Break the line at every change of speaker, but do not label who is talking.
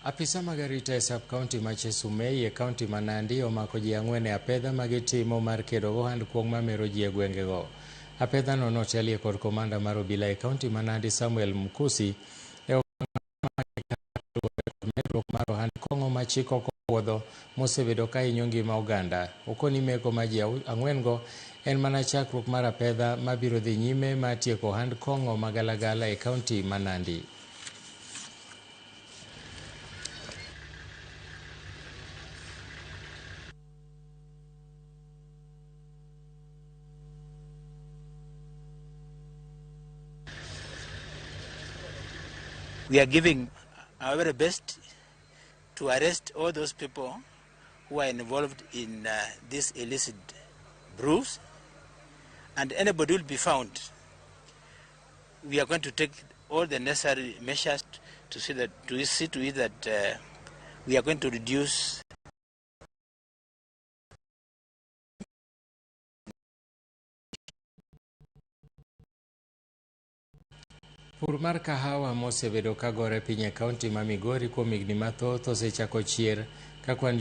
Apisa mag arita e sub county ma Chesumei e county ma Nandi omako ji ang'wen e apedha ma gitimo mar kedo gohand kuong' mamero ji e gwengego. Apedhano notelie kod komanda mar obila e county ma Nandi Samuel Mkusi e medruok mar ohand kong'o ma chik ok opwodho mosebedo ka hinyo ngima oganda. Okoni meko ma ji ang'wen-go en mana chakruok mar apedha mabiro dhi nyime mar tieko ohand kong'o magalagala e county ma Nandi.
We are giving our very best to arrest all those people who are involved in this illicit brews, and anybody will be found. We are going to take all the necessary measures to see to it that we are going to reduce.
Pur mar kahawa mosebedo ka gore piny e kaunti ma Migori kuom higni mathoth osechako chier ka kwan.